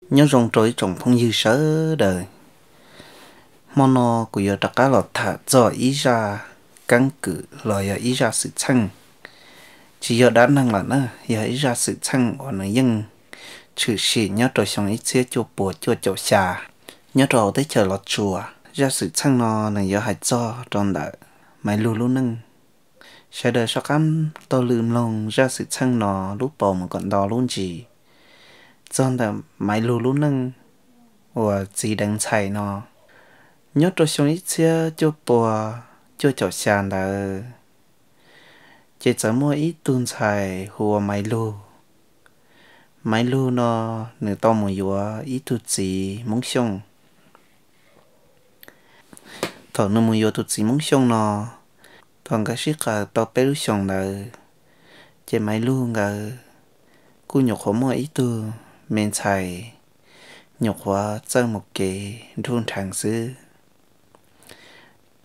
Nyob zoo rau ib tsoom phooj ywg sawv daws. Hmo no kuv yuav rov qab los tham txog ib zaj keeb kwm los yog ib zaj xwm txheej. Tsis yog dab neeg lawm na, yog ib zaj xwm txheej uas nws yeej tshwm sim nyob rau xyoo ib txhiab cuaj puas cuaj caum xya, nyob rau hauv teb chaws Los Tsuas. Zaj xwm txheej no nws yuav hais txog rau ntawm Maiv Lug lub neej. Sawv daws soj qab taug lw mloog zaj xwm txheej no lub paus mus kom nto lub ntsis, txog ntawm Maiv Lug lub neej uas txiv deev ntxhais no. Nyob rau xyoo ib txhiab cuaj puas cuaj caum xya ntawd, ces txawm muaj ib tug ntxhais hu ua Maiv Lug. Maiv Lug no nws tau mus yuav ib tug txiv Hmoob Xyooj. Thaum nws mus yuav tus txiv Hmoob Xyooj no, thaum nkawd sib qawm tau peb lub xyoos ntawd, ces Maiv Lug nkawd kuj nyuam qhuav muaj ib tug me ntxhais, nyuam qhuav txawj mus kev nruj nrheev xwb.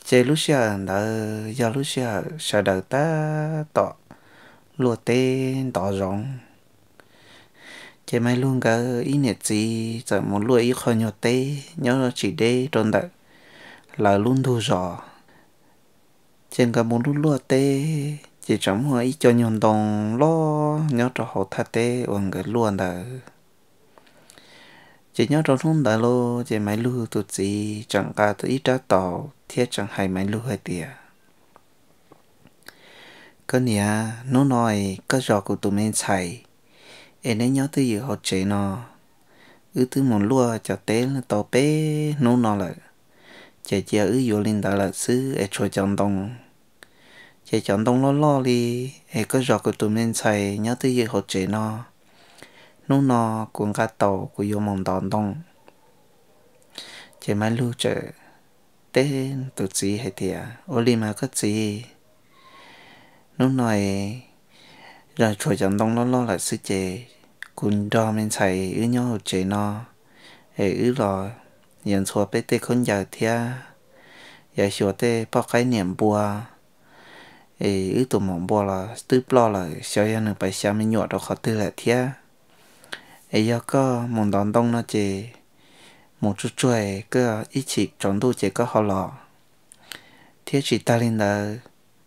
Ces lub sij hawm ntawd yog lub sij hawm sawv daws tab tom luaj teb ntov zoov. Ces Maiv Lug nkawd ib niam txiv txawm mus luaj ib qho nyuag teb nyob tsis deb rau ntawm lawv lub ntug zos. Ces nkawd mus luaj luaj teb, ces tseem muaj ib co nyuag ntoo loj nyob rau hauv thaj teb uas nkawd luaj ntawd. Ces nyob rau hnub ntawd los ces Maiv Lug tus txiv tseem nqa ib rab taus thiab tseem hais Maiv Lug hais tias, Koj niam, hnub no koj zov kuv tus me ntxhais es neb nyob twj ywm hauv tsev no. Wb twb mus luaj cov teb tau peb hnub no lawm, ces cia wb yuav li ntawd lawm xwb es tshuav cov ntoo. Ces cov ntoo loj loj li, es koj zov kuv tus me ntxhais nyob twj ywm hauv tsev no. Hnub no kuv nqa taus kuv yuav mus ntov ntoo. Ces Maiv Lug txawm teb tus txiv hais tias, Ua li mas koj txiv, hnub no es tshuav cov ntoo loj loj lawm xwb ces kuv nrog me ntxhais wb nyob hauv tsev no, es wb los yuav ntxhua peb tej khaub ncaws thiab yuav xyuas tej poj qaib niam npua, es wb tus maum npua los twb ploj lawm, xyov yog nws pais xya me nyuam rau qhov twg lawm thiab. Es yog koj mus ntov ntoo no ces mus tsuag tsuag, koj ib chim tsaus ntuj ces koj ho los. Thiab tsis tag li ntawd,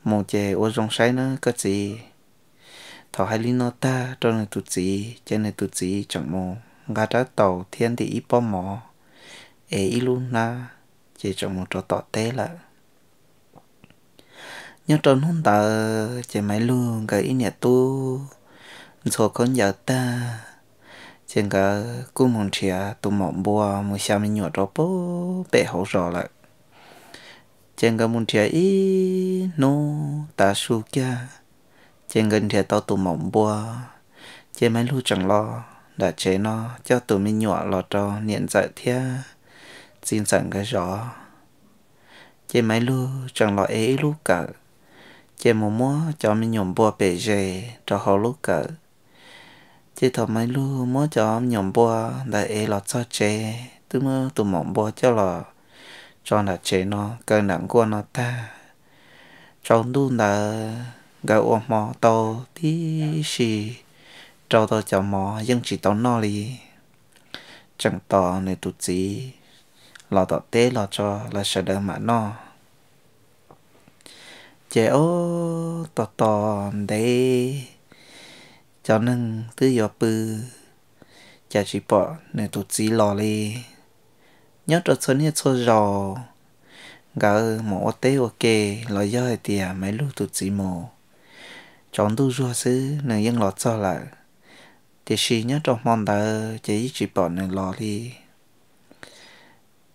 mus ces ua zoo saib nawb koj txiv. Thaum hais li no tag rau nws tus txiv ces nws tus txiv tseem mus nqa rab taus thiab ntim ib pob mov es ib lub hnab, ces tseem mus rau tom teb lawm. Nyob rau hnub ntawd ces Maiv Lug nkawd ib niam tub ntxhua khaub ncaws tag, ces nkawd kuj mus nrhiav tus maum npua mus xya me nyuam rau pem hauv zos lawm. Ces nkawd mus nrhiav ib hnub tav su kiag, ces nkawd nrhiav tau tus maum npua. Ces Maiv Lug tseem los nram tsev no coj tus me nyuam los rau niam ntxawm thiab txiv ntxawm nkawd zov. Ces Maiv Lug tseem los ev ib lub kawm, ces mus muab cov me nyuam npua pem zes rau hauv lub kawm. Ces thaum Maiv Lug muab cov me nyuam npua ntawd ev los txog tsev, twb muab tus maum npua coj los tso nram tsev no kaw nram nkuaj no tag. Tsaus ntuj ntawd nkawd ua hmo tau tib si, rau tau cov mov yeej tsis tau noj li. Tseem tos nws tus txiv los tom teb los tso lawv sawv daws mam noj. Ces ua tos tos ntev, cov neeg twb yuav pw, cas tsis pom nws tus txiv los li. Nyob rau txhua niaj txhua zaus nkawd mus ua teb ua ke los yog hais tias Maiv Lug tus txiv mus, tsaus ntuj zuag xwb nws yeej los txog lawm. Tiam sis nyob rau hmo ntawd ces yeej tsis pom nws los li.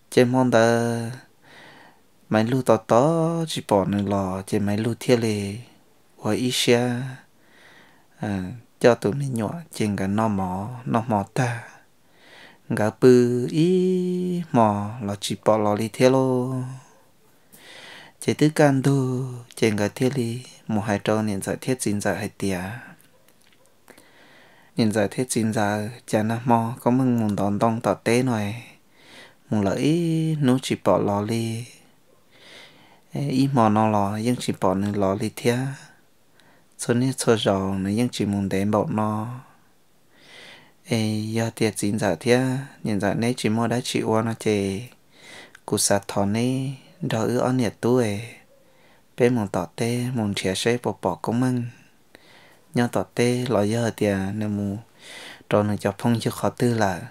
Ces hmo ntawd Maiv Lug tos tos tsis pom nws los ces Maiv Lug thiaj li ua ib siab coj tus me nyuam ces nkawd noj mov noj hmo tag, nkawd pw ib hmo los tsis pom los li thiab lauj. Ces twb kaj ntug ces nkawd thiaj li mus hais rau niam ntxawm thiab txiv ntxawm hais tias, Niam ntxawm thiab txiv ntxawm, cas nag hmo koj meej mus ntov ntoo tom teb no, mus lawm ib hnub tsis pom los li, ib hmo no los yeej tsis pom nws los li thiab. Txhua niaj txhua zaus nws yeej tsis mus ntev npaum no. Es yog tias txiv ntxawm thiab niam ntxawm neb tsis muaj dab tsi ua no ces kuv xav thov neb nrog wb ob niam tub es peb mus tom teb mus nrhiav saib puas pom Koob Meej nyob tom teb los yog tias nws mus rau nws cov phooj ywg qhov twg lawm.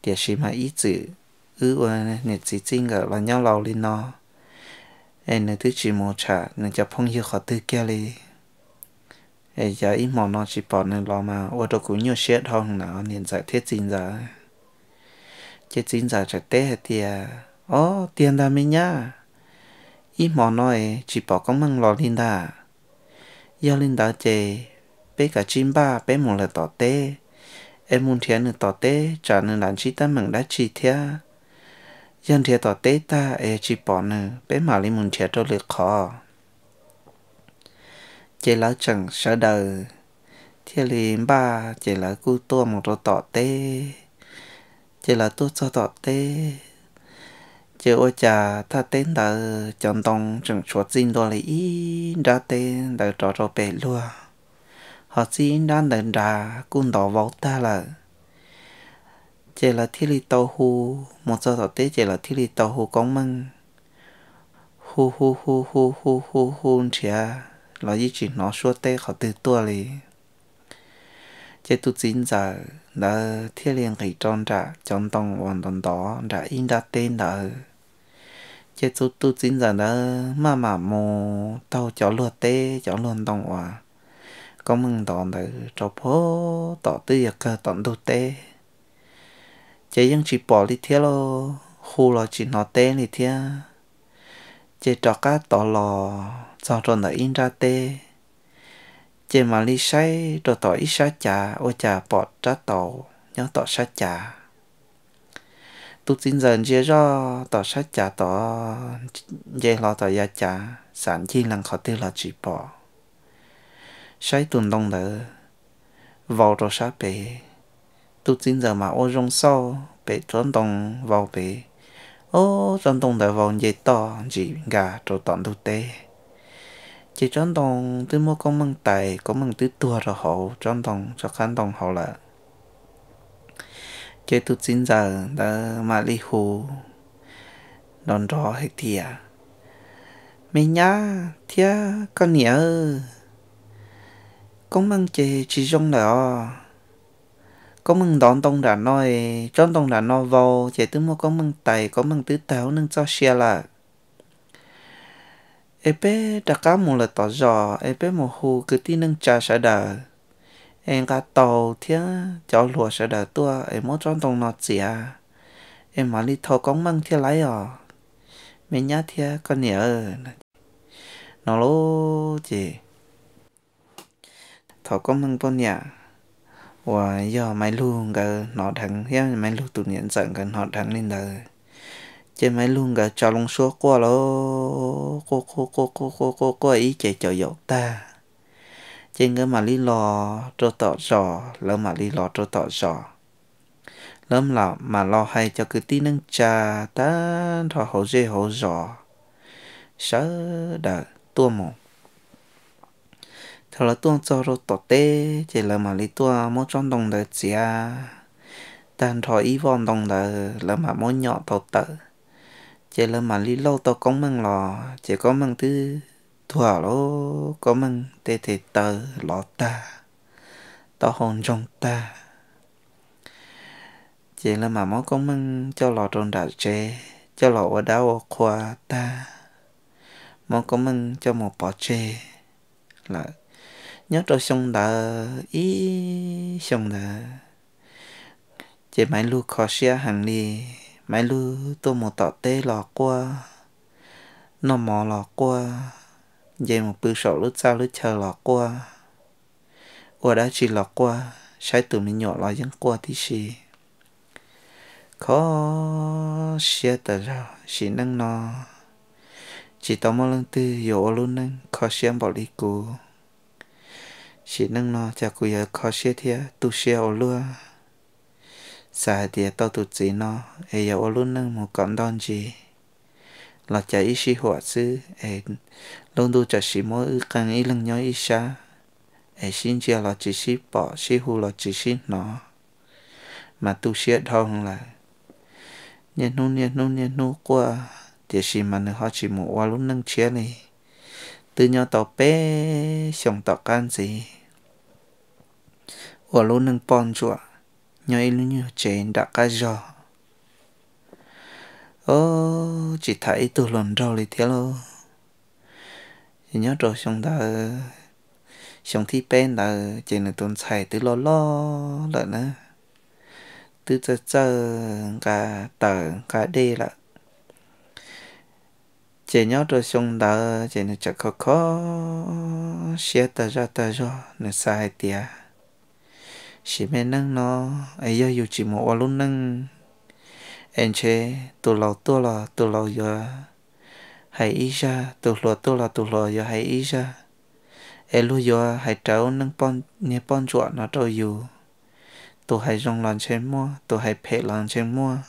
Tiam sis mas ib txwm wb ua niam txiv txij nkawm los nyob laus li no es nws twb tsis mus tsham nws cov phooj ywg qhov twg kiag li. Es yog ib hmo no tsis pom nws los mas ua rau kuv nyuaj siab dhau na niam ntxawm thiab txiv ntxawm. Ces txiv ntxawm txawm teb hais tias, Ob, tiag ntag me nyab, ib hmo no es tsis pom Koob Meej los li ntag. Yog li ntawd ces peb kav tsij npaj peb mus lawm tom teb, es mus nrhiav nws tom teb tsam nws lam ntsib teeb meem dab tsi thiab. Yog nrhiav tom teb tag es tsis pom nws peb mam li mus nrhiav rau lwm qhov. Ces lawv tseem sawv daws thiaj li npaj ces lawv kuj tuaj mus rau tom teb. Ces lawv tuaj txog tom teb, ces ua cas thaj teb ntawd cov ntoo tseem tshuav txij ntua li ib nrab teb ntawd rov rau pem luag, ho txij ib nrab ntawd nrad kuj ntov vau tag lawm. Ces lawv thiaj li tau hu, mus txog tom teb ces lawv thiaj li tau hu Koob Meej. Hu hu hu hu hu hu hu nrhiav los yeej tsis hnov suab teb qhov twg tuaj li. Ces tus txiv ntxawm ntawd thiaj li nqis rau nram cov ntoo uas ntov ntov nram ib nrab teb ntawd. Ces tus txiv ntxawm ntawd maj mam mus taug cov luag teb cov luag ntoo uas Koob Meej ntov ntawd rau puag tom twb yuav kawg tom ntug teb. Ces yeej tsis pom li thiab lauj, hu los tsis hnov teb li thiab. Ces rov qab tod los txog rau ntawm ib nrab teb, ces mam li saib rau tom ib sab cav ua cas pom rab taus nyob tom sab cav. Tus txiv ntxawm ntsia zoj tom sab cav tod, nce hlo tom yav cav xav ncig lees qhov twg los tsis pom. Saib tus ntoo ntawd vau rau sab pem, tus txiv ntxawm mas ua zoo xauj pem tsob ntoo vau pem, ob, tsob ntoo ntawd vau nce toj ntsis nkag rau tom ntug teb. Ces tsob ntoo twb muab Koob Meej tais, Koob Meej twb tuag rau hauv tsob ntoo, tsob qab ntoo hauv lawm. Ces tus txiv ntxawm ntawd mam li hu nrov nrov hais tias, Me nyab thiab koj niam, Koob Meej ces tsis zoo lawm os. Koob Meej ntov ntoo nram no, tsob ntoo nram no vau ces twb muab Koob Meej tais, Koob Meej twb tag lub neej txoj sia lawm. Es peb rov qab mus lawm tom zos es peb mus hu kwv tij neej tsa sawv daws es nqa taus thiab cov hluas sawv daws tuaj es muab tsob ntoo no txiav es mam li thau Koob Meej thiaj laib os, me nyab thiab koj niam. No lawm ces thaum Koob Meej poj niam uas yog Maiv Lug nkawd hnov dheev thiab Maiv Lug tus niam ntxawm nkawd hnov dheev li ntawd, ces Maiv Lug nkawd tsa loo suab quaj lauj, quaj quaj quaj quaj quaj quaj ib ce caum yaum tag, ces nkawd mam li los rau tom zos, lawv mam li los rau tom zos. Lawv mam los hais cov kwv tij neej tsa tag nrho hauv zej hauv zos sawv daws tuaj mus. Thaum lawv tuaj txog rau tom teb ces lawv mam li tuaj muab tsob ntoo ntawd txiav tag nrho ib voj ntoo ntawd, lawv mam muab nyom tau tawm. Ces lawv mam li lauj tau Koob Meej los ces Koob Meej twb tuag lawm, Koob Meej tej tes taw lov tag, taub hau ntsoog tag. Ces lawv mam muab Koob Meej coj los rau nram tsev, coj los ua dab ua qhua tag, muab Koob Meej coj mus pov tseg lawm. Nyob rau xyoo ntawd, ib xyoo ntawd, ces Maiv Lug kho siab heev li. Maiv Lug tuaj mus tom teb los quaj, noj mov los quaj, nce mus pw saum lub txaj lub chaw los quaj, ua dab tsi los quaj, saib tus me nyuam los yeej quaj tib si. Kho siab tas zog, sim neej no tsis tau muaj leej twg yuav ua lub neej kho siab npaum li kuv. Sim neej no cas kuv yuav kho siab thiab tu siab ua luaj. Xav hais tias tau tus txiv no es yuav ua lub neej mus kom ntoj ntsis los cas ib sij huam xwb es lub ntuj tam sim muab wb qee ib leeg nyob ib sab, es sib ntsia los tsis sib pom, sib hu los tsis sib hnov. mas tu siab dhau lawm. Niaj hnub niaj hnub niaj hnub quaj, tiam sis mas nws ho tsis mus ua lub neej tshiab li. Twb nyob tau peb xyoos tom qab ntxiv, ua lub neej poj ntsuam nyob ib lub nyuag tsev nram qab zog. Ob, tsis tham ib tug hluas nraug li thiab lauj. Ces nyob rau xyoo ntawd, xyoo thib peb ntawd ces nws tus ntxhais twb loj loj lawm na, twb txawj txawj nqa taws nqa dej lawm. Ces nyob rau xyoo ntawd ces nws txawm kho kho siab tag zaj tag zog, nws xav hais tias, sim me neej no es yog yus tsis mus ua lub neej, es ntshe tus laus tuaj los tus laus yuav hais ib zaj, tus hluas tuaj los tus hluas yuav hais ib zaj, es luag yuav hais rawv niag poj ntsuam no rau yus. Tus hais zoo los ntshe muaj, tus hais phem los ntshe muaj.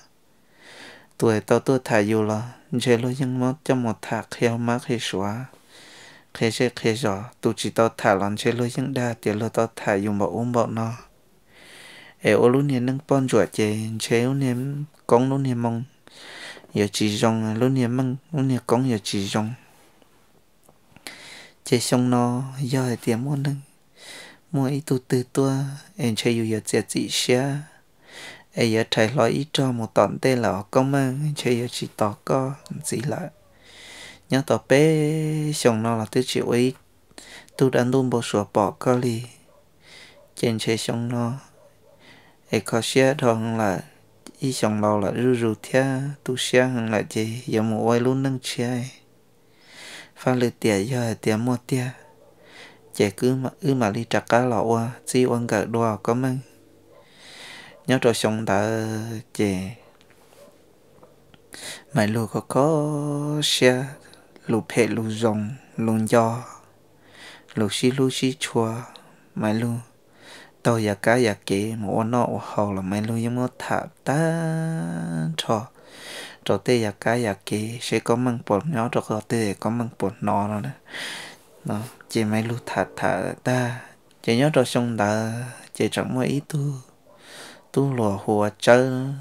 Tus tau tuaj tham yus los ntshe luag yeej muab coj mus tham qhia mab qhia suav, qhia zej qhia zos. Tus tsis tau tham los ntshe luag yeej dag tias luag tau tham yus npaum ub npaum no. Es ua lub niag neej poj ntsuam ces ntshe lub niag koob lub niag moo yuav tsis zoo, lub niag meej lub niag koob yuav tsis zoo. Ces xyoo no yog hais tias muaj neeg, muaj ib tug twg tuaj es ntshe yus yuav txiav txim siab, es yuav rhais hlo ib rog mus tom ntej lawm os Koob Meej, ntshe yuav tsis tos koj ntxiv lawm. Nyob tau peb xyoos no los twb tsis ua ib tug dab ntuj npau suav pom koj li. Ces ntshe xyoo no es kho siab dhau heev lawm, ib xyoos laus lawm zuj zus thiab tu siab heev lawm ces yuav mus ua ib lub neej tshiab. Faj lwm tiam yog hais tias muaj tiag, ces wb mam li rov qab los ua txij ua nkawm dua Koob Meej. Nyob rau xyoo ntawd ces Maiv Lug kho kho siab, lus phem lus zoo, lus nco, lus sib hlub sib tshua. Maiv Lug taug yav kab yav kev mus ua noj ua haus los Maiv Lug yeej muab tham tag nrho rau tej yav kab yav kev seb Koob Meej puas nyob rau qhov twg, Koob Meej puas hnov no. Ces Maiv Lug tham tham tag, ces nyob rau xyoo ntawd ces tseem muaj ib tug tub hluas hu ua Tsawb.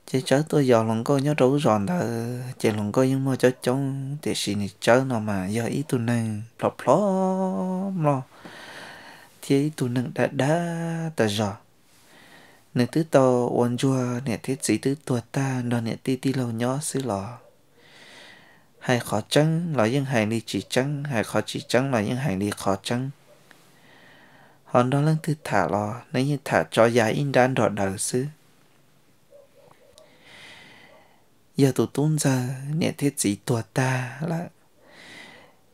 Ces Tsawb tuaj yos hluas nkauj nyob rau lub zos ntawd, ces hluas nkauj yeej muaj coob coob, tiam sis nws Tsawb no mas yog ib tug neeg plhom plhom mloj thiab ib tug neeg dab dab tas zog. Nws twb tau ua ntsuag, niam thiab txiv twb tuag tag, nrog niam tij tij laug nyob xwb los hais qhov tseeb los yeej hais li tsis tseeb, hais qhov tsis tseeb los yeej hais li qhov tseeb. Ho nrog leej twg tham los nws yeej tham tso ya ib nrab nrog daws xwb. Yog tus tub ntxawg niam thiab txiv tuag tag lawm,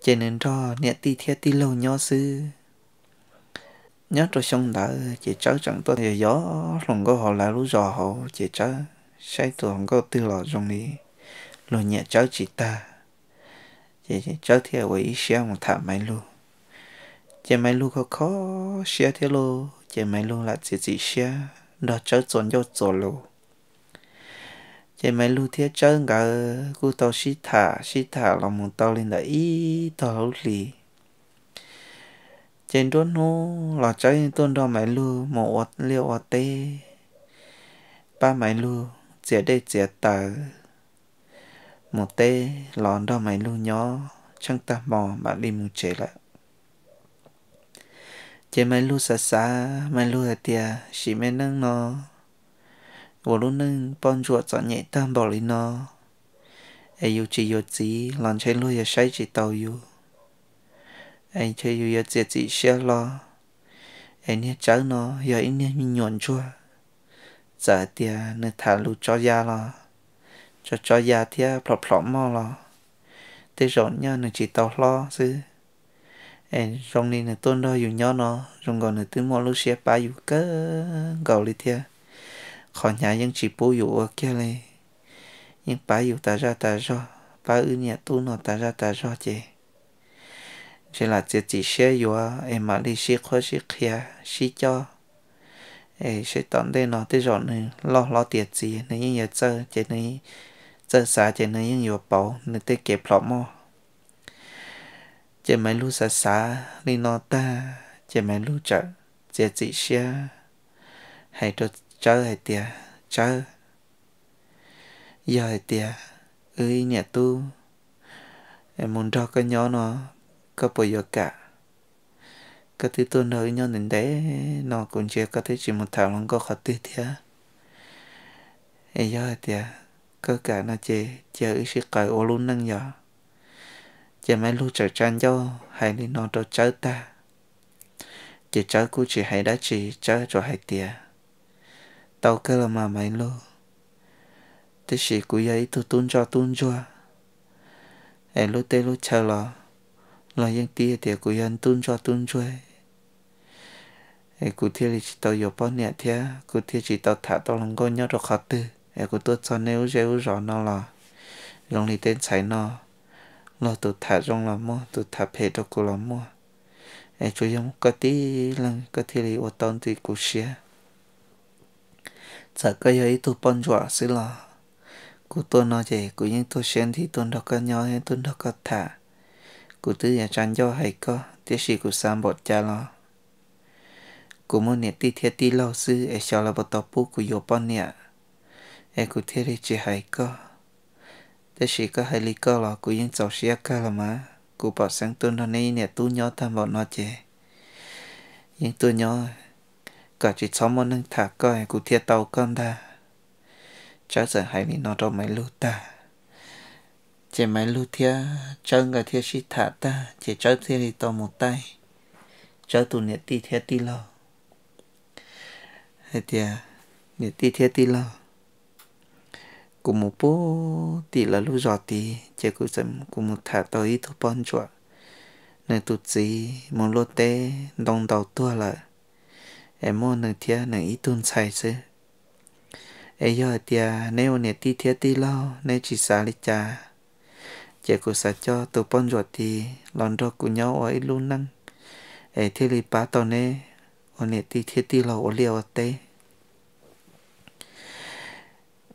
ces nws nrog niam tij thiab tij laug nyob xwb. Nyob rau xyoo ntawd ces Tsawb tseem tuaj yos hluas nkauj hauv lawv lub zos hauv, ces Tsawb saib tus hluas nkauj twg los zoo li luag nyiam Tsawb tsis tag, ces Tsawb thiaj ua ib siab mus tham Maiv Lug. Ces Maiv Lug kho kho siab thiab lauj, ces Maiv Lug lam txiav txim siab nrog Tsawb txuas ncauj txuas lus. Ces Maiv Lug thiab Tsawb nkawd kuj tau sib tham sib tham los mus tau li ntawm ib tog lub hlis. Ces nruab hnub los Tsawb yeej tuaj nrog Maiv Lug mus ua liaj ua teb, pab Maiv Lug txiav dej txiav taws, mus teb los nrog Maiv Lug nyob tsheej tag hmo mam li mus tsev lawm. Ces Maiv Lug xav xav, Maiv Lug hais tias sim me neej no ua lub neej poj ntsuam txom nyem tag npaum li no, es yus tsis yuav txiv los ntshe luag yuav saib tsis taus yus, es ntshe yus yuav txiav txim siab hlo. Es niag Tsawb no yog ib niag me nyuam ntsuag, txawm hais tias nws tham lus tso ya los tso tso ya thiab plhom plhom moj los tej zaum nyaj nws tsis tau hlob xwb. Es zoo li nws tuaj nrog yus nyob no, zoo nkaus nws twb muaj lub siab pab yus kawg nkaus li thiab. Qhov hnyav yeej tsis pub yus ua kiag li, yeej pab yus tas zaj tas zog, pab wb niam tub no tas zaj tas zog ces ntshe lam txiav txim siab yuav es mam li sib qhuab sib qhia, sib coj, es seb tom ntej no tej zaum nws loj hlob tiav txiv nws yeej yuav txawj ces nws txawj xav ces nws yeej yuav pauv nws tej kev plhom moj. Ces Maiv Lug xav xav li no tag ces Maiv Lug txawm txiav txim siab hais rau Tsawb hais tias, Tsawb, yog hais tias wb ib niam tub mus nrog koj nyob no, koj puas yuav kam? Koj twb tuaj nrog wb nyob ntev ntev no, kuv ntsia koj twb tsis mus tham hluas nkauj qhov twg thiab. Es yog hais tias koj kam no ces cia wb sib qawm ua lub neej yog. Ces Maiv Lug txawm tsa ncauj hais li no rau Tsawb tag, ces Tsawb kuj tsis hais dab tsi, Tsawb tsuas hais tias, Tau kawg los mas Maiv Lug, tab sis kuv yog ib tug tub ntsoj tub ntsuag, es lub teb lub chaw los, los yeej tib tias kuv yog tub ntsoj tub ntsuag, es kuv thiaj li tsis tau yuav poj niam thiab kuv thiaj tsis tau tham tau hluas nkauj nyob rau qhov twg. Es kuv tuaj txog nej lub zej lub zos no los, zoo li tej ntxhais no, luag tus tham zoo los muaj, tus tham phem rau kuv los muaj, es tsuas yog koj tib leeg koj thiaj li ua tau ntxim kuv siab. Txawm koj yog ib tug poj ntsuam xwb los, kuv tuaj no ces kuv yeej tuaj siab ntev tuaj nrog koj nyob, yeej tuaj nrog koj tham. Kuv twb yuav tsa ncauj hais koj, tiam sis kuv xav npaum cas los kuv muaj niam tij thiab tij laug xwb, es xyov lawv puas tau pub kuv yuav poj niam, es kuv thiaj li tsis hais koj. Tab sis koj hais li koj los kuv yeej txaus siab kawg los mas. Kuv pom xeeb tuaj nrog nej niam tub nyob tag npaum no ces yeej tuaj nyob kom tsis txhob muaj neeg tham koj, kuv thiaj tau koj ntag. Tsawb txawm hais li no rau Maiv Lug tag, ces Maiv Lug thiab Tsawb nkawd thiaj sib tham tag, ces Tsawb thiaj li tau mus taij Tsawb tus niam tij thiab tij laug hais tias, Niam tij thiab tij laug, kuv mus puag tim lawv lub zos tid, ces kuv txawm kuv mus tham tau ib tug poj ntsuam, nws tus txiv mus luaj teb ntoo ntaus tuag lawm, es muaj nws thiab nws ib tug ntxhais xwb. Es yog hais tias neb ua niam tij thiab tij laug neb tsis xav li cas, ces kuv xav coj tus poj ntsuam tid los nrog kuv nyob ua ib lub neej, es thiaj li pab tau neb ua niam tij thiab tij laug ua liaj ua teb.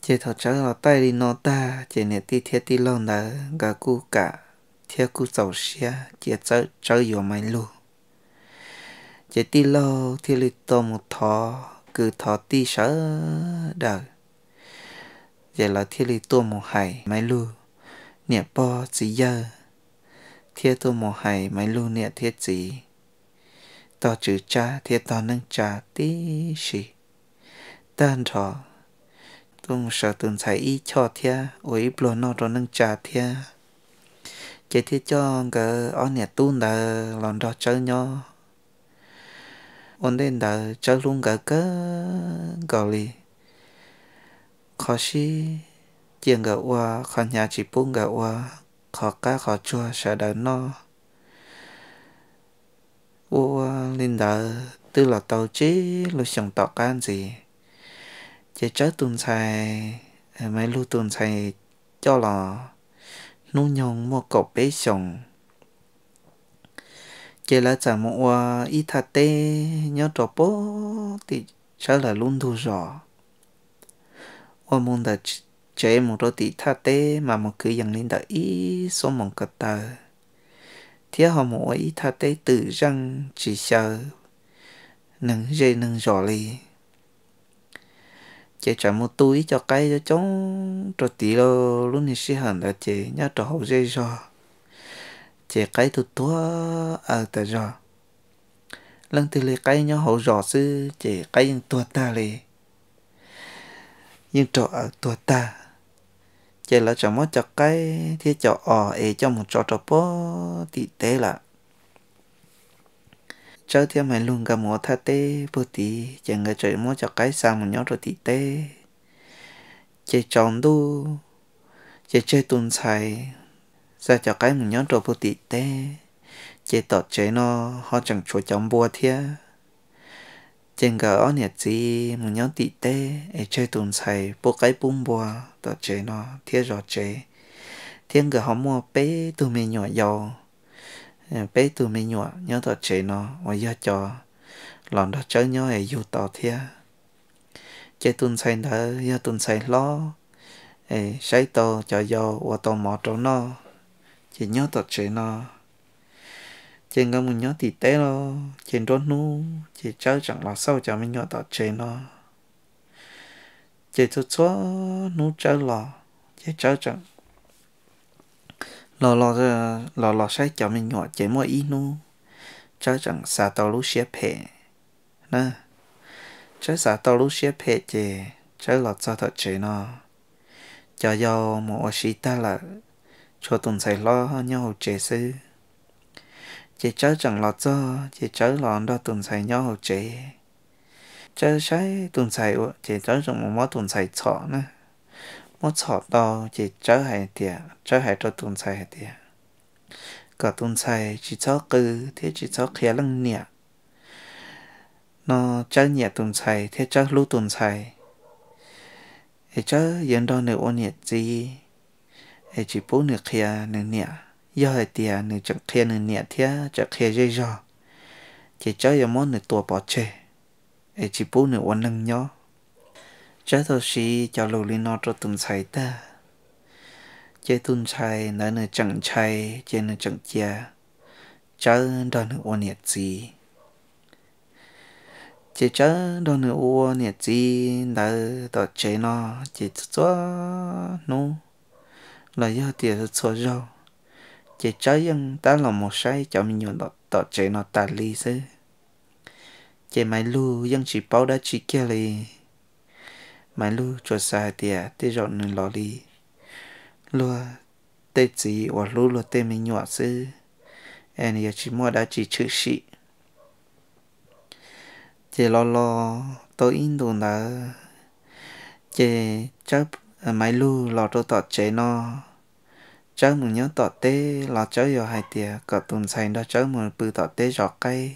Ces thaum Tsawb los taij li no tag, ces niam tij thiab tij laug ntawd nkawd kuj kam thiab kuj txaus siab cia Tsawb yuav Maiv Lug. Ces tij laug thiaj li tau mus thov kwv thov tij sawv daws, ces lawv thiaj li tuaj mus hais Maiv Lug niam pog txiv yawg, thiab tuaj mus hais Maiv Lug niam thiab txiv, tog tswv tsab thiab tog neej tsa tib si. Tag nrho tuaj mus sawv tus ntxhais ib choj thiab ua ib pluag noj rau neej tsa thiab, ces thiaj coj nkawd ob niam tub ntawd los nrog Tsawb nyob. Ua ntej ntawd Tsawb hlub nkawd kawg nkaus li, qhov sib cia nkawd ua, qhov hnyav tsis pub nkawd ua, qhov qab qhov tsuag sawv daws noj. Ua ua li ntawd twb los tau tsib lub xyoos tom qab ntxiv, ces Tsawb tus ntxhais, Maiv Lug tus ntxhais coj los hnub nyoog muaj kaum peb xyoos, ces lawv txawm mus ua ib thaj teb nyob rau puag tim Tsawb lawv lub ntug zos. Ua mus ntawm tsev mus rau tim thaj teb mas mus kwv yees li ntawm ib xuab moos ko taw, thiab ho mus ua ib thaj teb twm zeej tsis xyaw neeg zej neeg zos li. Ces txawm mus tu ib co qaib coob coob rau tid lauj. Lub niag sij hawm ntawd ces nyob rau hauv zej zog, ces qaib tuag tuag aws tas zog. Leej twg li qaib nyob hauv zos xwb ces qaib yeej tuag tag li, yeej raug aws tuag tag. Ces lawv txawm muab cov qaib thiab cov os es coj mus tso rau puag tim teb lawm. Tsawb thiab Maiv Lug nkawd mus ua thaj teb puag tid, ces nkawd txawm muab cov qaib xa mus nyob rau tim teb. Ces tsaus ntuj, ces tseg tus ntxhais xa cov qaib mus nyob rau puag tim teb, ces tom tsev no ho tseem tshuav cov npua thiab. Ces nkawd ob niam txiv mus nyob tim teb es tseg tus ntxhais pub qaib pub npua tom tsev no thiab zov tsev, thiab nkawd ho muaj peb tug me nyuam yaus, peb tug me nyuam nyob tom tsev no uas yog cov los nrog Tsawb nyob es yug tau thiab. Ces tus ntxhais ntawd yog tus ntxhais hlob, es saib tau cov yau ua tau mov rau noj, ces nyob tom tsev no. Ces nkawd mus nyob tim teb los ces nruab hnub ces Tsawb tseem los xauj cov me nyuam tom tsev no. Ces txhua txhua hnub Tsawb los ces Tsawb tseem los los los los saib cov me nyuam, ces muaj ib hnub Tsawb tseem xav tau lub siab phem na. Tsawb xav tau lub siab phem ces Tsawb los txog tom tsev no, cov yau mus ua si tag lawm, tshuav tus ntxhais hlob nyob hauv tsev xwb. Ces Tsawb tseem los txog ces Tsawb los nrog tus ntxhais nyob hauv tsev. Tsawb saib tus ntxhais ua ces Tsawb tseem mus muab tus ntxhais txhom na. Muab txhom tau ces Tsawb hais tias, Tsawb hais rau tus ntxhais hais tias kom tus ntxhais tsis txhob qw thiab tsis txhob qhia leej niam no. Tsawb nyiam tus ntxhais thiab Tsawb hlub tus ntxhais, es Tsawb yuav nrog nws ua niam txiv, es tsis pub nws qhia nws niam. Yog hais tias nws tseem qhia nws niam thiab tseem qhia zej zog, ces Tsawb yuav muab nws tua pov tseg, es tsis pub nws ua neeg nyob. Tsawb tau siv cov lus li no rau tus ntxhais tag, ces tus ntxhais ntawd nws tseem ntshai, ces nws tseem cia Tsawb nrog nws ua niam txiv. Ces Tsawb nrog nws ua niam txiv ntawd tom tsev no, ces txhua txhua hnub los yog tias txhua zaug, ces Tsawb yeej tab los mus saib cov me nyuam tom tsev no tas li xwb. Ces Maiv Lug yeej tsis paub dab tsi kiag li. Maiv Lug tsuas xav hais tias tej zaum nws los li luag tej txiv uas hlub luag tej me nyuam xwb, es nws yuav tsis muaj dab tsi tshwm sim. Ces los los tau ib ntus ntawd, ces Maiv Lug los rau tom tsev no, Tsawb mus nyob tom teb los Tsawb yuav hais tias kom tus ntxhais nrog Tsawb mus pw tom teb zov qaib.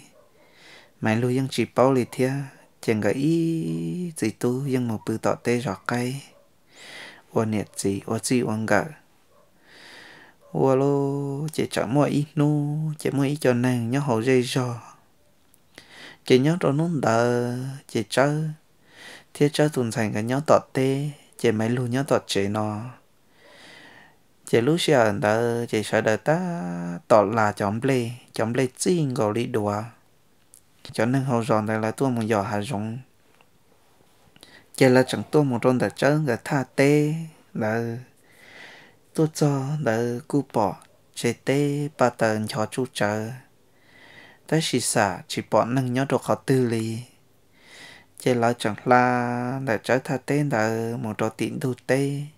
Maiv Lug yeej tsis paub li thiab, ces nkawd ib txiv tub yeej mus pw tom teb zov qaib, ua niam txiv ua txij ua nkawm. Ua luj ces tseem muaj ib hnub ces muaj ib co neeg nyob hauv zej zog. Ces nyob rau hnub ntawd ces Tsawb thiab Tsawb tus ntxhais nkawd nyob tom teb, ces Maiv Lug nyob tom tsev no. Ces lub sij hawm ntawd ces sawv daws tab tom las cov nplej, cov nplej txij nkaus li duav. Cov neeg hauv zos ntawd lawv tuaj mus yos hav zoov, ces lawv tseem tuaj mus rau ntawm Tsawb nkawd thaj teb ntawd. Tuaj txog ntawd kuj pom tsev teb pa taws nchov tsuj tsawv, tab sis xam tsis pom neeg nyob rau qhov twg li. Ces lawv tseem hla ntawm Tsawb thaj teb ntawd mus rau tim ntug teb.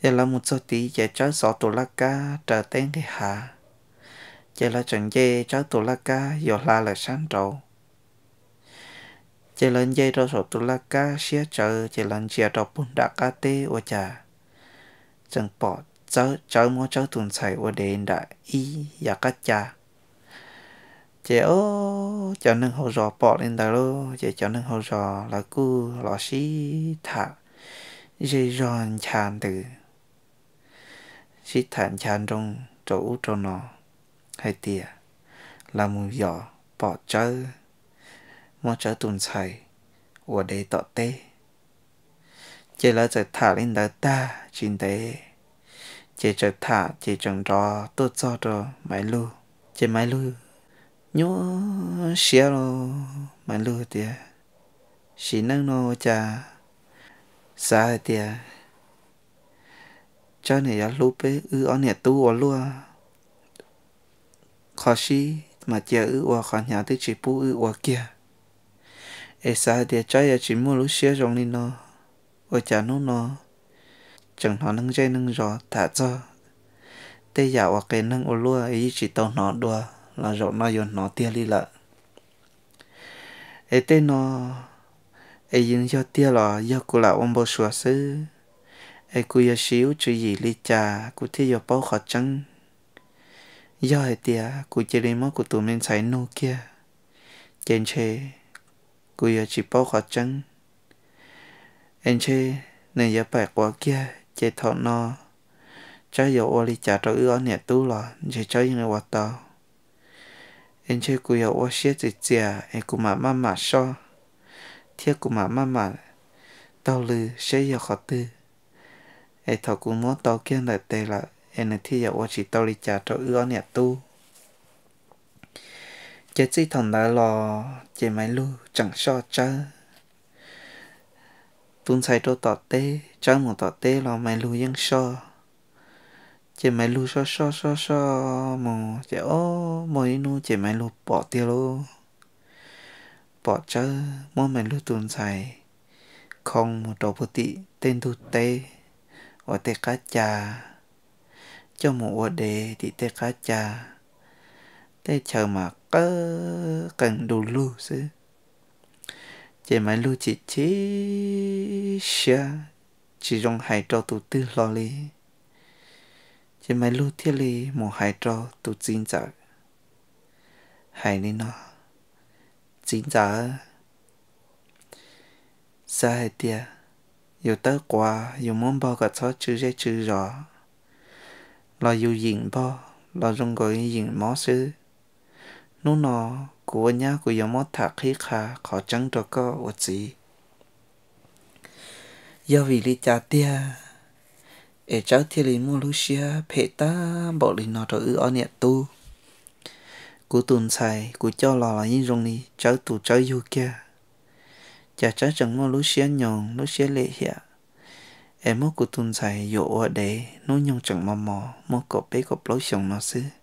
Ces lawv mus txog tid ces Tsawb xov tus laj kab raws teb nqis hav. Ces lawv tseem nce Tsawb tus laj kab yuav hla lawm sab nraud. Ces lawv nce rau saum tus laj kab siab tsawv, ces lawv ntsia rau puag nram qab teb ua cas tseem pom Tsawb muab Tsawb tus ntxhais ua dev nram ib yav qab ca. Ces ob cov neeg hauv zos pom li ntawd lauj, ces cov neeg hauv zos lawv kuj los sib tham zej zog ncha ntws, sib tham ncha nroo rau ub rau no hais tias lawv mus yos pom Tsawb muab Tsawb tus ntxhais ua dev tom teb. Ces lawv txawm tham li ntawd tag tsis ntev, ces txawm tham ces tseem nrov tuaj txog rau Maiv Lug. Ces Maiv Lug nyuaj siab los Maiv Lug tias, sim neej no ua cas xav hais tias Tsawb niam yuav hlub peb wb ob niam tub ua luaj, qhov sib mas cia wb ua, qhov hnyav twb tsis pub wb ua kiag. Es xav hais tias Tsawb yuav tsis muaj lub siab zoo li no, ua cas hnub no tseem hnov neeg zej neeg zos tham txog tej yam uas qias neeg ua luaj es yeej tsis tau hnov dua, los zaum no yuav hnov tiag li lawm. Es tej no es yog tiag los yog kuv lam ua npau suav xwb, es kuv yuav siv lub tswv yim li cas kuv thiaj yuav paub qhov tseeb? Yog hais tias kuv cia li muab kuv tus me ntxhais nug kiag, ces ntshe kuv yuav tsis paub qhov tseeb, es ntshe nws yuav pais quav kiag, ces thaum no Tsawb yuav ua li cas rau wb ob niam tub los ntshe Tsawb yeej ua tau. Es ntshe kuv yuav ua siab txias txias es kuv mam maj mam soj, thiab kuv mam maj mam taug lw seb yog qhov twg, es thaum kuv muab tau kiag ntawm tes lawm es nws thiaj yuav ua tsis tau li cas rau wb ob niam tub. Ces txij thaum ntawd los ces Maiv Lug tseem soj Tsawb, Tus ntxhais rau tom teb, Tsawb mus tom teb los Maiv Lug yeej soj. Ces Maiv Lug soj soj soj soj mus ces ob muaj ib hnub ces Maiv Lug pom tiag lauj. Pom Tsawb muab Maiv Lug tus ntxhais khoo mus rau puag tim tej ntug teb uas tej qab ca, coj mus ua dev tim tej qab ca. Tej chaw mas qawb qees du lug xwb. Ces Maiv Lug chim chim siab, tsis zoo hais rau tus twg hlo li. Ces Maiv Lug thiaj li mus hais rau tus txiv ntxawm, hais li no: Txiv ntxawm, xav hais tias yus tawb quav yus muab npog kom txhob tsw zej tsw zos, los yus yeem npog los zoo nkaus yeem mob xwb. Hnub no kuv ua nyab kuv yuav muab tham qhib qha qhov tseeb rau koj ua txiv. Yog vim li cas tiag es Tsawb thiaj li muaj lub siab phem tag npaum li no rau wb ob niam tub? Kuv tus ntxhais kuv coj los los yeej zoo li Tsawb tus Tsawb yug kiag, cas Tsawb tseem muaj lub siab nyoos lub siab lim hiam es muab kuv tus ntxhais yuam ua dev, hnub nyoog tseem mos mos muaj kaum peb kaum plaub xyoos no xwb.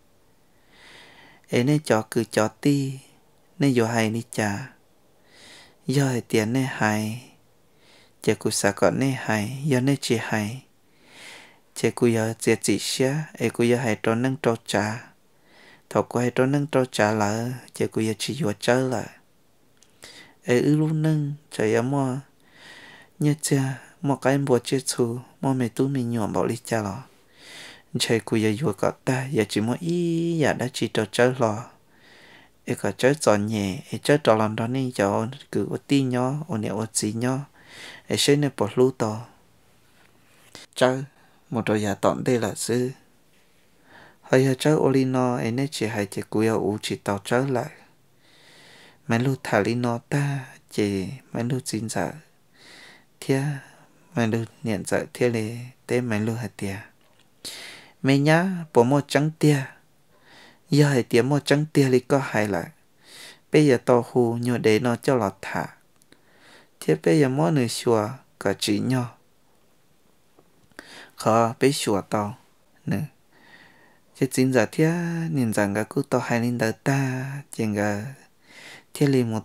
Es nej cov kwv cov tij, nej yuav hais li cas? Yog hais tias nej hais, ces kuv xav kom nej hais; yog nej tsis hais, ces kuv yuav txiav txim siab es kuv yuav hais rau neej rau tsav. Thaum kuv hais rau neej rau tsav lawm ces kuv yuav tsis yuav Tsawb lawm. Es wb lub neej txawm yuav muaj nyiaj txiag, muaj qaib npua tsiaj txhu, muaj me tub me nyuam npaum li cas los ntshe kuv yuav yuav kom tag, yuav tsis muab ib yam dab tsi rau Tsawb hlo, es kom Tsawb txom nyem es Tsawb rov los nrog nej cov kwv ua tij nyob, ua niam ua txiv nyob, es saib nej puas hlub tau Tsawb mus rau yav tom ntej lawm xwb. Ho yog Tsawb ua li no es nej tsis hais ces kuv yuav uv tsis tau Tsawb lawm. Maiv Lug tham li no tag ces Maiv Lug txiv ntxawm thiab Maiv Lug niam ntxawm thiaj li teb Maiv Lug hais tias, Me nyab, puas muaj tseeb tiag? Yog hais tias muaj tseeb tiag li koj hais lawm, peb yuav tau hu nyuag dev no coj los tham, thiab peb yuav muab nws xyuas kom tsim nyog qhov peb xyuas tau nws. Ces txiv ntxawm thiab niam ntxawm nkawd kuj tau hais li ntawd tag ces nkawd thiaj li mus,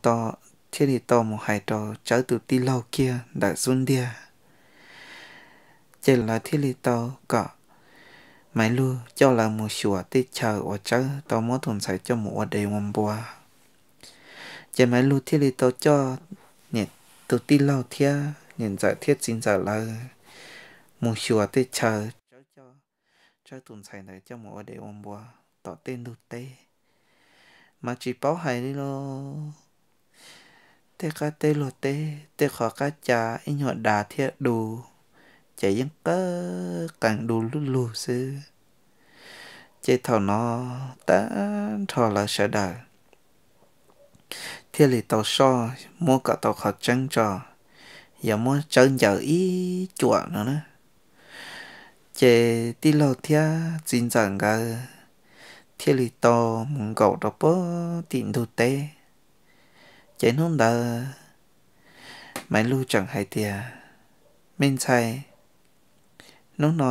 thiaj li tau mus hais rau Tsawb tus tij laug kiag ntawm xub ntiag. Ces lawv thiaj li tau kom Maiv Lug coj lawv mus xyuas tej chaw uas Tsawb tau muab tus ntxhais coj mus ua dev ua npua. Ces Maiv Lug thiaj li tau coj tus tij laug thiab niam ntxawm thiab txiv ntxawm lawv mus xyuas tej chaw Tsawb coj, Tsawb tus ntxhais ntawd coj mus ua dev ua npua tom tej ntug teb. Mas tsis paub hais li los, tej qab teb luag teb, tej qhov qab ca ib nyuag dav thiab du, ces yeej qawb qees du lug xwb. Ces thaum no tag nrho lawv sawv daws thiaj li tau soj muab kom tau qhov tseeb tso, yog muab Tsawb ncaws ib cuam no na. Ces tij laug thiab txiv ntxawm nkawd thiaj li tau mus nkaum rau puag tim ntug teb. Ces hnub ntawd Maiv Lug tseem hais tias, Me ntxhais, hnub no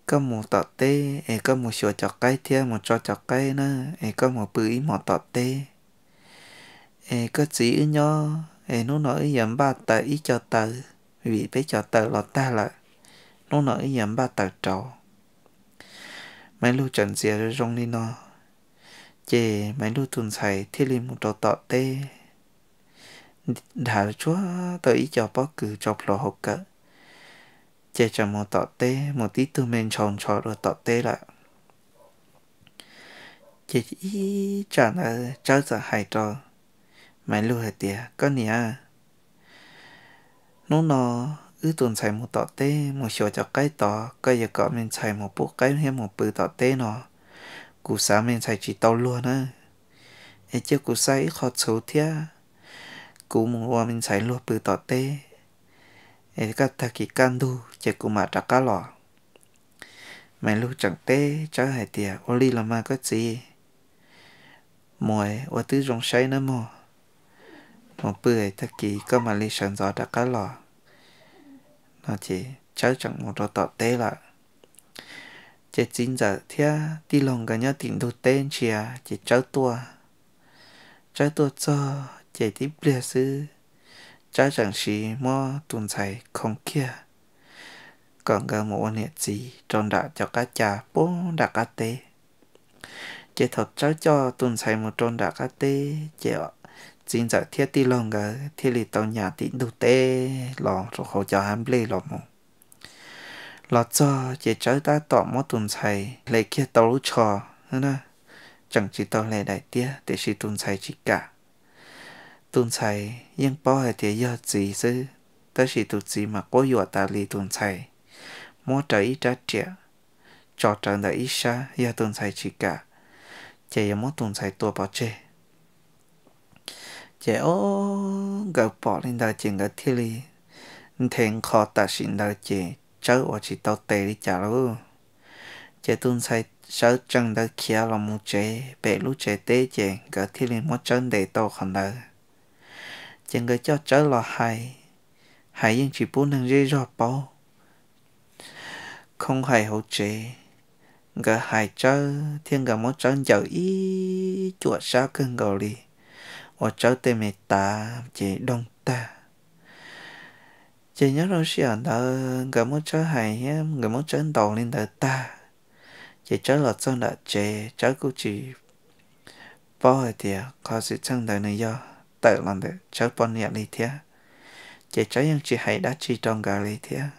koj mus tom teb es koj mus xyuas cov qaib thiab mus tso cov qaib na, es koj mus pw ib hmos tom teb. Es koj txiv wb nyob es hnub no wb yuav npaj taws ib co taws, vim peb cov taws los tag lawm, hnub no wb yuav npaj taws rauv. Maiv Lug tseem ntxias zoo li no, ces Maiv Lug tus ntxhais thiaj li mus rau tom teb, nrhav tsuag tau ib co pob kws tso plhuav hauv kawm, ces tseem mus tom teb, mus tib tug me ntshau ntsho dua tom teb lawm. Ces ib tsam ntawd Tsawb txawm hais rau Maiv Lug hais tias, Koj niam, hnub no wb tus ntxhais mus tom teb mus xyuas cov qaib tod, koj yuav kom me ntxhais mus pub qaib thiab mus pw tom teb no, kuv xav me ntxhais tsis tau luag na. Es cia kuv xa ib qho txhuv thiab kuv mus ua me ntxhais luag pw tom teb, es kaj tag kis kaj ntug ces kuv mam rov qab los. Maiv Lug tseem teb Tsawb hais tias, Ua li los mas koj txiv, mus ua twb zoo saib nawb mog. mus pw, tag kis koj mam li sawv ntxov rov qab los. No ces Tsawb tseem mus rau tom teb lawm. Ces txiv ntxawm thiab tij laug nkawd nyob tim ntug teb ntsia ces Tsawb tuaj. Tsawb tuaj txog ces tib pliag xwb, Tsawb tseem siv muab tus ntxhais khoo kiag kom nkawd mus ua niam txiv rau nram cov qab ca puag nram qab teb. Ces thaum Tsawb coj tus ntxhais mus rau nram qab teb ces txiv ntxawm thiab tij laug nkawd thiaj li tau nyas tim ntug teb los rau hauv cov hav nplej los mus. Los txog ces Tsawb tab tom muab tus ntxhais hle kiag tau lub tsho na, tseem tsis tau hle daim tiab tiam sis tus ntxhais tsis kam. Tus ntxhais yeej paub hais tias yog txiv xwb, tab sis tus txiv mas quab yuam tas li tus ntxhais, muab rawv ib rab riam tso rawv ntawm ib sab, yog tus ntxhais tsis kam ces yuav muab tus ntxhais tua pov tseg. Ces o, nkawd pom li ntawd ces nkawd thiaj li nthe nqho tam sim ntawd ces Tsawb ua tsis tau tes li cas lauj. Ces tus ntxhais sawv tsees ntawd khiav los mus tsev pem lub tsev teb ces nkawd thiaj li muab Tsawb ntes tau qhov ntawd. Ces nkawd coj Tsawb los hais, hais yeej tsis pub neeg zej zog paub. Khoo hais hauv tsev, nkawd hais Tsawb thiab nkawd muab Tsawb ncaws ib cuam sab kawg nkaus li, ua Tsawb tej me tav ces doog tag. Ces nyob rau sij hawm ntawd nkawd muab Tsawb hais thiab nkawd muab Tsawb ntaus li ntawd tag, ces Tsawb los txog nram tsev, Tsawb kuj tsis paub hais tias qhov xwm txheej ntawd nws yog tawm los ntawm Tsawb poj niam li thiab. Ces Tsawb yeej tsis hais dab tsi rau nkawd li thiab.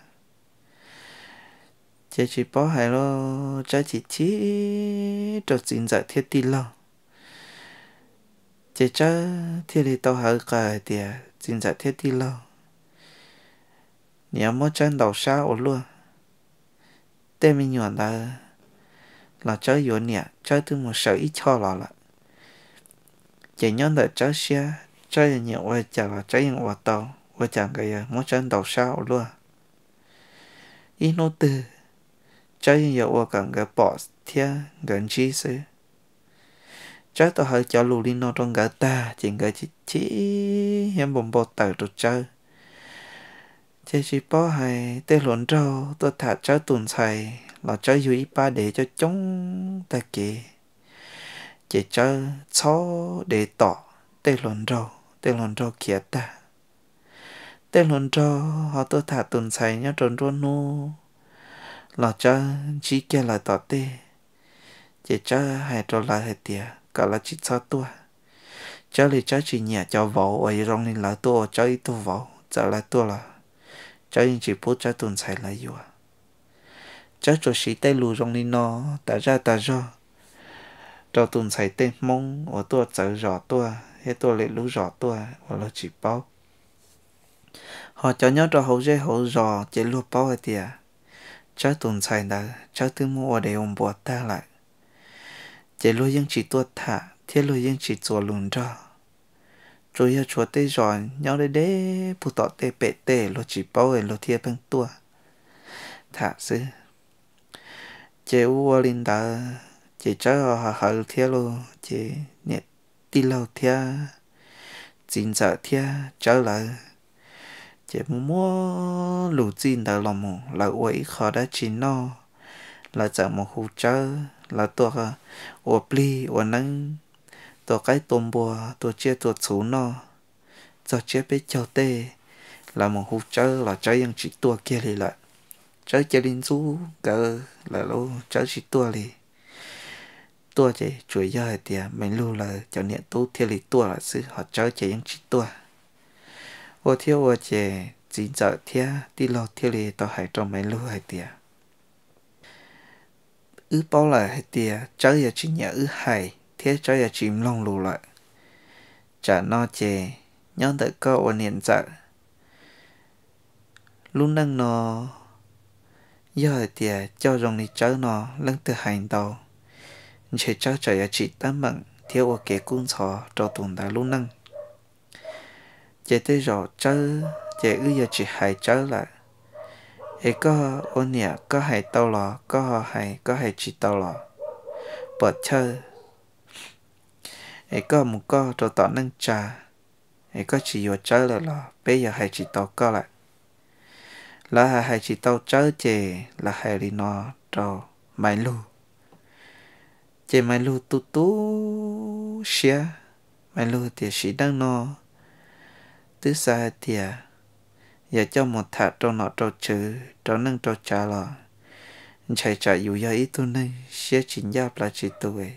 Ces tsis paub hais los Tsawb chim chim rau txiv ntxawm thiab tij laug. Ces Tsawb thiaj li tau hawv qawm hais tias txiv ntxawm thiab tij laug, nws yuav muab Tsawb ntaus sab ua luaj. Tej me nyuam ntawd los Tsawb yuav niam, Tsawb twb mus sawv ib choj los lawm. Ces nyob ntawm Tsawb siab, Tsawb yuav nyiam ua cas los Tsawb yeej ua tau, ua cas nkawd yuav muab Tsawb ntaus sab ua luaj. Ib hnub twg Tsawb yeej yuav ua kom nkawd pom thiab nkawd ntsib xwb. Tsawb tau hawv cov lus li no rau nkawd tag ces nkawd chim chim thiab npau npau taws rau Tsawb. Ces tsis paub hais tej hluas nraug tuaj tham Tsawb tus ntxhais los Tsawb yug ib pab dev coob coob tag kev. Ces Tsawb txhob dev tom tej hluas nraug, tej hluas nraug khiav tag. Tej hluas nraug ho tuaj tham tus ntxhais nyob rau nruab hnub los Tsawb ntsib kiag lawv tom tej. Ces Tsawb hais rau lawv hais tias kom lawv tsis txhob tuaj. Tsawb li Tsawb tsis nyiam cov vauv uas zoo li lawv tuaj ua Tsawb ib tug vauv, txawm lawv tuaj los Tsawb yeej tsis pub Tsawb tus ntxhais lawv yuav. Tsawb tsuas siv tej lus zoo li no tas zaj tas zog rau tus ntxhais tej Hmoob uas tuaj txawv zos tuaj thiab tuaj lwm lub zos tuaj uas luag tsis paub. Ho cov nyob rau hauv zej hauv zos ces luag paub hais tias Tsawb tus ntxhais ntawd Tsawb twb muab ua dev ua npua tag lawm. Ces luag yeej tsis tuaj tham thiab luag yeej tsis txuas lus nrog. Tsuas yog tshuav tej zos nyob deb deb puag tom tej pem tej luag tsis paub es luag thiaj pheej tuaj tham xwb. Ces ua ua li ntawd ces Tsawb ho hawv thiab lauj, ces niam tij laug thiab txiv ntxawm thiab Tsawb lawv ces muaj muab lus txij ntawd los mus lawv ua ib qho dab tsi noj, lawv txawm mus hu Tsawb, lawv tuaj ua plig ua neeb, tua qaib tua npua, tua tsiaj tua txhu noj, txog tsiab peb caug tej, lawv mus hu Tsawb los Tsawb yeej tsis tuaj kiag li lawm. Tsawb cia li ntxub nkawd lawm lauj, Tsawb tsis tuaj li. Tuaj ces tsuas yog hais tias Maiv Lug lawv cov niam tub thiaj li tuaj lawm xwb, ho Tsawb ces yeej tsis tuaj. Ua thiab ua ces txiv ntxawm thiab tij laug thiaj li tau hais rau Maiv Lug hais tias, wb paub lawm hais tias Tsawb yuav tsis nyiam wb hais thiab Tsawb yuav tsis mloog lus lawm. Tsam no ces nyob ntawm koj ua niam ntxawm, lub neej no yog hais tias coj zoo li Tsawb no leej twg hais ntau, ntshe Tsawb tseem yuav tsim teeb meem thiab ua kev kub ntxhov rau tus ntawd lub neej. Ces tej zaum Tsawb ces wb yuav tsis hais Tsawb lawm. Es koj ua niam koj hais tau los koj ho hais, koj hais tsis tau los puam chawj, es koj mus koj rau tom neej tsa. es koj tsis yuav Tsawb lawm los peb yuav hais tsis tau koj lawm. Lawv hais hais tsis tau Tsawb ces lawv hais li no rau Maiv Lug, ces Maiv Lug tu tu siab. Maiv Lug tias sim neej no twb xav hais tias yog coj mus tham rau nom rau tswv rau neej rau tsav los ntshai tsam yus yog ib tug neeg siab tsis ncaj plaws tsis tus,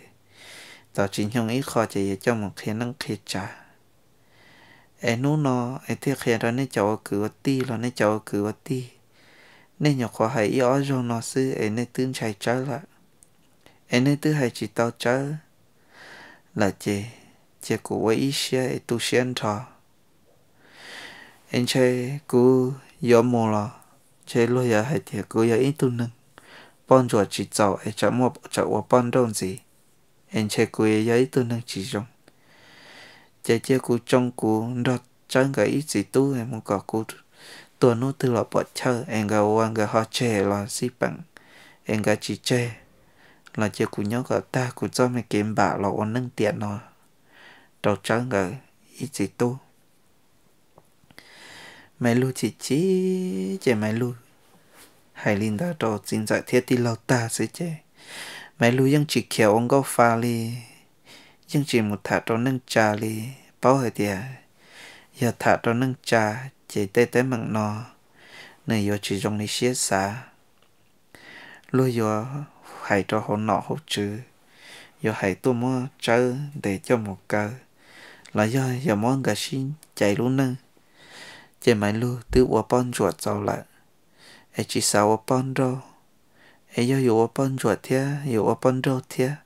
tos tsis nyoog ib qho ces yuav coj mus qhia neej qhia tsav. Es hnub no es thiaj qhia rau nej cov ua kwv ua tij los nej cov ua kwv ua tij, nej nyuam qhuav hais ib ob zaug no xwb es nej twb ntshai Tsawb lawm, es nej twb hais tsis tau Tsawb lawm ces cia kuv ua ib siab es tu siab nrho. Es ntshe kuv yuav mus los ntshe luag yuav hais tias kuv yog ib tug neeg poj ntsuam tsis txaus es tsam ua poj nrauj ntxiv, es ntshe kuv yog ib tug neeg tsis zoo. Ces cia kuv tsoo kuv nrog Tsawb nkawd ib txiv tub mus kom kuv tuag hnub twg los pom chaw es nkawd ua nkawd ho tseg los xij peem, es nkawd tsis tseg los cia kuv nyob kom tag kuv txoj me kev npam los ua neej tiam no rau Tsawb nkawd ib txiv tub. Maiv Lug chim chim ces Maiv Lug hais li ntawd rau txiv ntxawm thiab tij laug tag xwb ces Maiv Lug yeej tsis khiav ua nkauj fa li, yeej tsis mus tham rau neej tsa li. Paub hais tias yog tham rau neej tsa ces tej teeb meem no nws yuav tsis zoo li siab xav. Luag yuav hais rau hauv nom hauv tswv, yuav hais tuaj muab Tsawb ntes coj mus kaw, los yog yog muab nkawd sib cais lub neej. Ces Maiv Lug twb ua poj ntsuam txaus lawm, es tsis xav ua poj nrauj. Es yog yus ua poj ntsuam thiab yus ua poj nrauj thiab,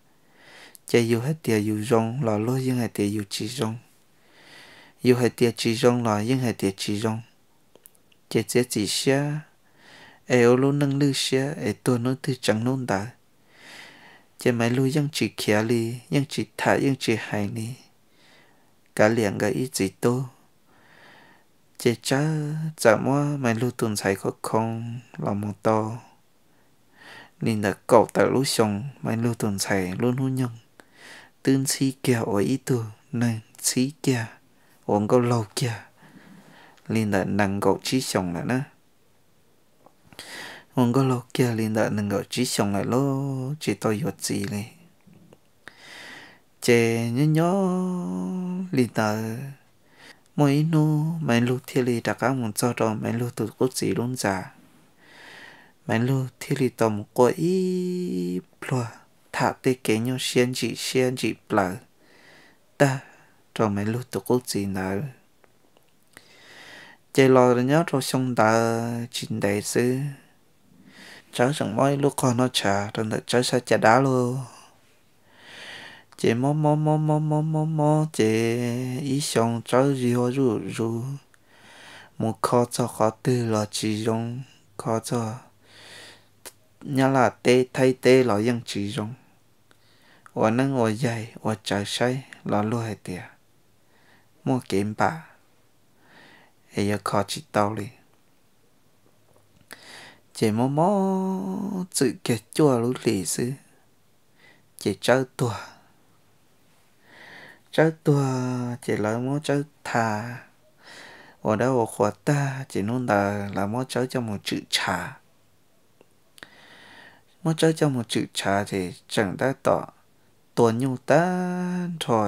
ces yus hais tias yus zoo los luag yeej hais tias yus tsis zoo, yus hais tias tsis zoo los yeej hais tias tsis zoo. Ces txiav txim siab es ua lub neej lwj siab es tuag hnub twg tseev hnub ntawd. Ces Maiv Lug yeej tsis khiav li, yeej tsis tham yeej tsis hais li, kav liam nkawd ib txiv tub. Ces Tsawb txawm muab Maiv Lug tus ntxhais khoo khoo los mus tau li ntawm kaum tawm lub xyoo, Maiv Lug tus ntxhais lub hnub nyoog twb ntxhib kiag ua ib tug neeg ntxhib kiag, ua nkauj laug kiag li ntawm nees nkaum tsib xyoos lawm na. Ua nkauj laug kiag li ntawm nees nkaum tsib xyoos lawm los tsis tau yuav txiv li. Ces nyob nyob li ntawd, muaj ib hnub Maiv Lug thiaj li rov qab mus txog rau Maiv Lug tus qub txiv lub ntxa. Maiv Lug thiaj li tau mus quaj ib pluag tham tej kev nyuaj siab ntsim siab ntsim plaws tag rau Maiv Lug tus qub txiv ntawd. Ces los nyob rau xyoo ntawd tsis ntev xwb, Tsawb tseem mob ib lub qog noj tshav rau ntawm Tsawb sab caj dab lauj. Ces mob mob mob mob mob mob mob ces ib xyoo Tsawb zig zuj zus, mus kho txog qhov twg los tsis zoo, kho txog Nyab Laj teb Thaib teb los yeej tsis zoo. Ua neeb ua yaig ua tsawv saib los luag hais tias muaj kev npam es yuav kho tsis tau li. Ces mob mob txwm kiag cuaj lub hlis xwb, ces Tsawb tuag. Tsawb tuag ces lawv muab Tsawb tha ua dab ua qhua tag ces hnub ntawd lawv muab Tsawb coj mus tswm tshav. Muab Tsawb coj mus tswm tshav ces tseem tab tom tua nyuj tag nrho,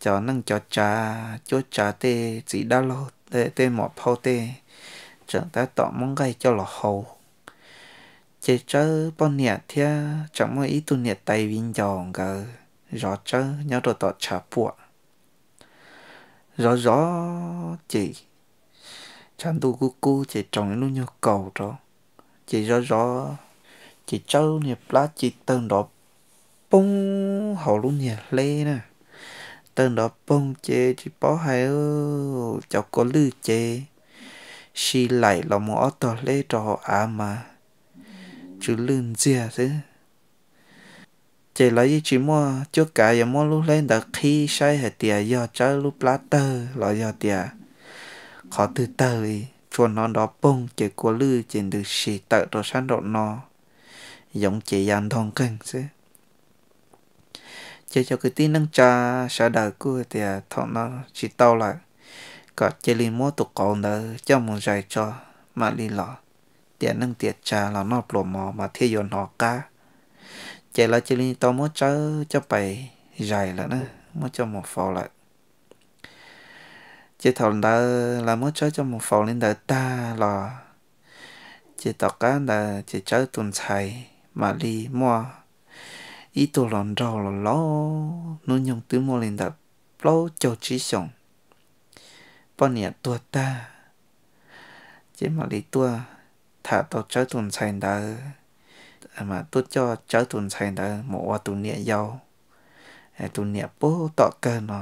cov neej cov tsav cuab tsav tej txiv dab laug tej mom phauj tej tseem tab tom muab nqaij coj los hau. Ces Tsawb poj niam thiab tseem muaj ib tug niam tais viv ncaus nkawd zov Tsawb nyob rau tom tshav puam. Zov zov ces tshav ntuj kub kub ces roos ib lub nyuag kaus rau, ces zov zov ces Tsawb niag plab ci tawg nrov poog hauv lub niag hleb na. Tawg nrov poog ces tsis paub hais, cov kua lwj ces si laim los mus ob tog hleb rau hauv av mas tsw lwj ntxiag xwb. Ces lawv yeej tsis muaj cuab kav yuav muab lub hleb ntawd qhib saib hais tias yog Tsawb lub plab tawg los yog tias qhov twg tawg li. Tsuas hnov nrov poog ces kua lwj ces ntws si tawm rau sab nraum no, yoov ces ya ntog nqeeg xwb. Ces cov kwv tij neej tsa sawv daws kuj tias thaum no tsis tau lawm, kom cia li muab tus qauv ntawd coj mus zais tso mam li los tiam neej tiam tsa los noj pluas mov mas thiaj yuav hnov qab. Ces lawv cia li tau muab Tsawb coj pais zais lawm na, muab coj mus faus lawm. Ces thaum ntawd lawv muab Tsawb coj mus faus li ntawd tag los, ces tom qab ntawd ces Tsawb tus ntxhais mam li muaj ib tug hluas nraug los laus, hnub nyoog twb muaj li ntawm plaub caug tsib xyoos, poj niam tuag tag. Ces mam li tuaj tham tau Tsawb tus ntxhais ntawd, mas tuaj coj Tsawb tus ntxhais ntawd mus ua tus niam yau, tus niam pub tom kawg no.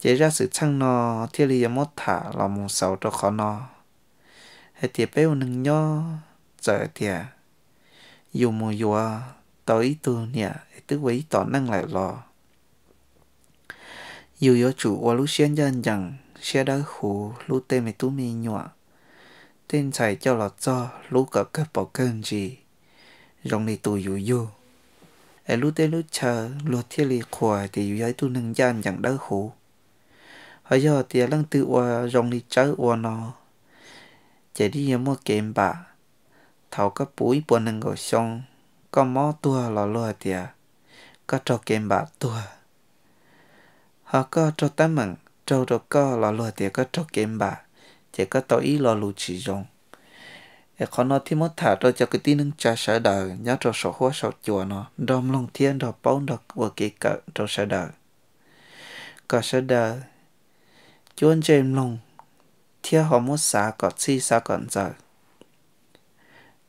Ces zaj xwm txheej no thiaj li yuav muab tham los mus xaus rau qhov no, hais tias peb ua neeg nyob txawm tias yus mus yuav tau ib tug niam twb ua ib tom neej lawm los yus yuav tsum ua lub siab ncaj ncees, siab dawb huv hlub tej me tub me nyuam, tej ntxhais coj los txog hlub kom kawg paus kawg ntsis, zoo li tus yus yug. Es lub teb lub chaw luag thiaj li qhuas tias yus yog ib tug neeg ncaj ncees dawb huv. Ho yog tias leej twg ua zoo li Tsawb ua no, ces yeej yuav muaj kev npam. Thaum koj puv ib puas nees nkaum xyoo, koj mob tuag los luag tias koj raug kev npam tuag. Ho koj raug teeb meem raug rau koj los luag tias koj raug kev npam, ces koj tau ib lo lus tsis zoo. Es qhov no thiaj muab tham rau cov kwv tij neej tsa sawv daws nyob rau saum huab saum cua no nrog mloog thiab nrog paub nrog ua kev kawm rau sawv daws, kom sawv daws cuab ntsej mloog thiab ho muab xav kom txhij xav kom ntxaws.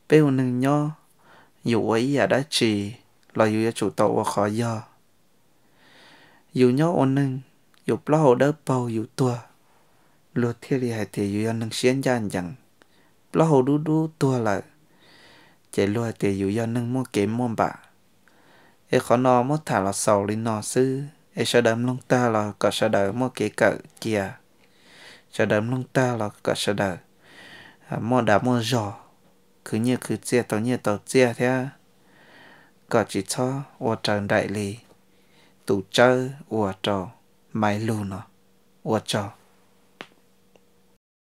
Peb ua neeg nyob, yus ua ib yam dab tsi los yus yuav tsum tau ua qhov yog. Yus nyob ua neeg, yus plaub hau dawb paug yus tuag, luag thiaj li hais tias yus yog neeg siab ncaj ncees. Plaub hau dub dub tuag lawm, ces luag tias yus yog neeg muaj kev muaj npam. Es qhov no muab tham los xaus li no xwb, es sawv daws mloog tag los kom sawv daws muaj kev kawm cia, sawv daws mloog tag los kom sawv daws muaj dag muaj zog, khwv nyiaj khwv txiaj tau nyiaj tau txiaj thiab, kom tsis txhob ua raws nraim li tus Tsawb ua rau Maiv Lug no. Ua tsaug.